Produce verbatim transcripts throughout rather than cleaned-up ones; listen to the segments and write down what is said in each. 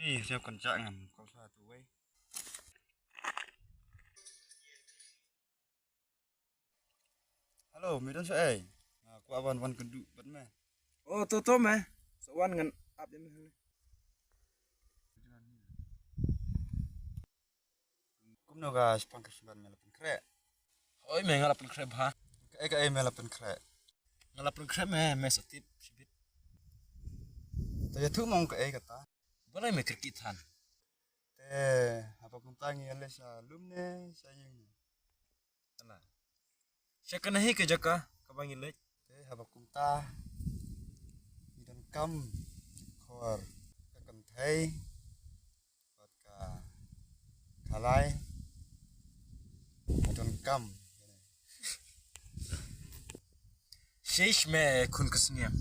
Ih, sngewkynjah ngam call sha tu wei. Hello, me don shaei? Nga kwah ban wan kynduh bad me. Oh, to to me. Sa wan ngan ap ïa me hangne. Kumno ka shaphang Krismas me la pynkhreh? Hooid me, nga la pynkhreh bha. Kaei kaei me la pynkhreh? Nga la pynkhreh me, me sa tip shibit. To ïathuh mo kaei kata. Balei me kyrkieh than? Te haba kumta ngi ïaleit sha lum ne sha ïing? Ala. Sha kane hi ka jaka kaba ngi leit. Te haba kumta ngi donkam khor ka kynthei bad ka khalai. Ngi donkam. Shish me khun ka sniang.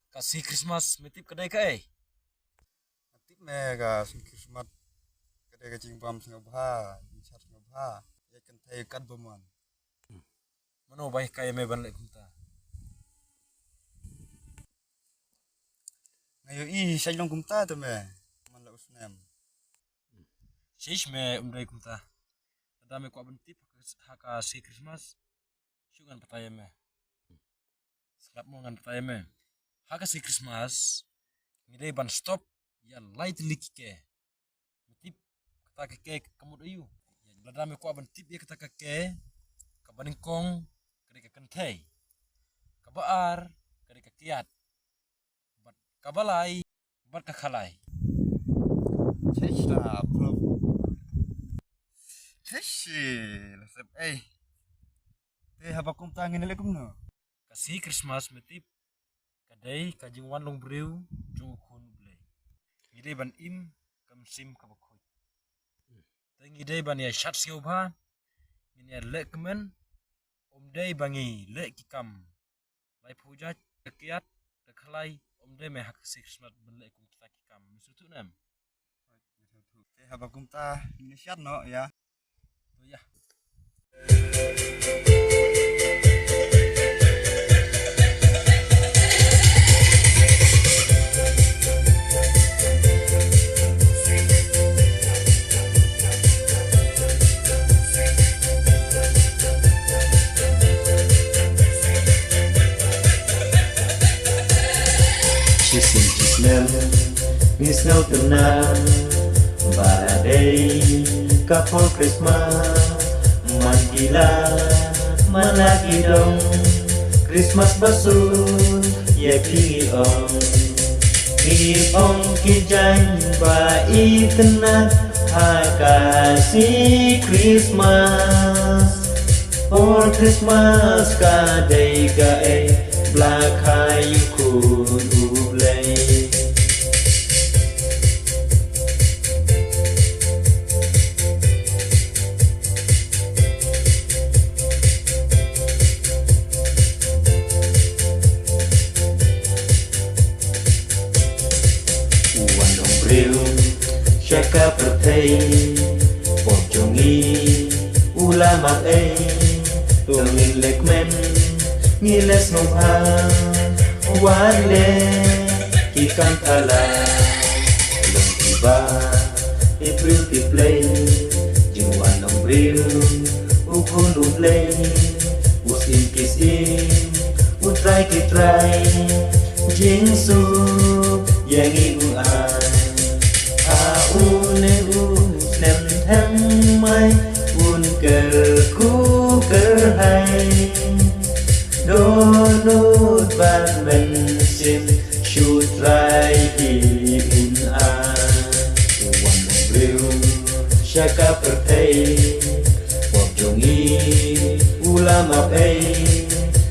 Ka sngi Krismas me tip ka dei kaei? Nga tip me, ka sngi Krismas ka dei ka jingbam sngewbha, jingshad sngewbha ïa ki kynthei katba mon. Mano ba hikai ïa me ban leh kumta? Nga ïohi shait long kumta te me, man la u snem. Shish me, um dei kumta. Lada me kwah ban tip ha ka sngi Krismas, shu ngan batai ïa me. Sngap mo, ngan batai ïa me. Ha ka sngi Krismas ngi dei ban stop ïa lai tylli ki ke. Me tip kata ka ke ka mut aïu? Lada me kwah ban tip ïa kata ka ke, kaba nyngkong ka dei ka kynthei, kaba ar ka dei ka kiad, bad kaba lai bad ka khalai. Chesh la bro. Chesh la sep ei. Te haba kumta ngin leh kumno? Ka sngi Krismas me tip ka dei ka jingwan long briew jong u Khun u Blei. Ngi dei ban im ka mynsiem kaba khuid. Te ngi dei ban ïa shad sngewbha, ngin ïa leh kmen, um dei ba ngi leh ki kam lai phew jait, ka kiad, ka khalai, um dei me ha ka sngi Krismas ban leh kum kita ki kam. Me sngewthuh ne em? Te haba kumta ngin ïa shad noh ïa. To ïa. Shisien shisnem ngi sngewtynnat ba la dei ka por Krismas. Man ki la, man la ki dong, Krismas ba suk ïa ki ngi ong. Ngi ong ki jaiñ ba itynnat ha ka sngi Krismas. Por Krismas ka dei kaei, ba la kha ïa u Khun u Blei. U wan long briew sha ka pyrthei, pop jong ngi u la map ei. To ngin leh kmen, ngin leh sngewbha, wat leh ki kam thala. Long kiba tip briew tip Blei, jingwan long briew u Khun u Blei. U Syiem ki syiem, U Trai ki trai, jingsuk ïa ngi u ai. Ha une u snem thymmai un kyrkhu kyrhai. Dohnud bad mynsiem shu trai hi un ai. U wan long briew sha ka pyrthei, pop jong ngi u la map ei.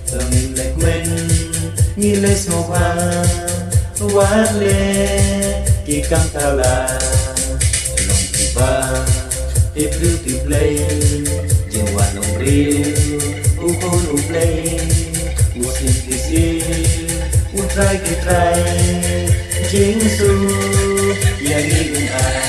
To ngin leh kmen, ngin leh sngewbha, wat leh ki kam thala. Long kiba tip briew tip Blei, jingwan long briew u Khun u Blei. U Syiem ki syiem, U Trai ki trai, jingsuk ïa ngi un ai.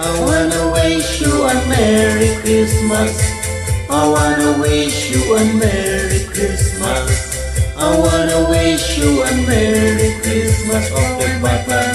I wanna wish you a Merry Christmas. I wanna wish you a Merry Christmas. I wanna wish you a Merry Christmas. Of the Bata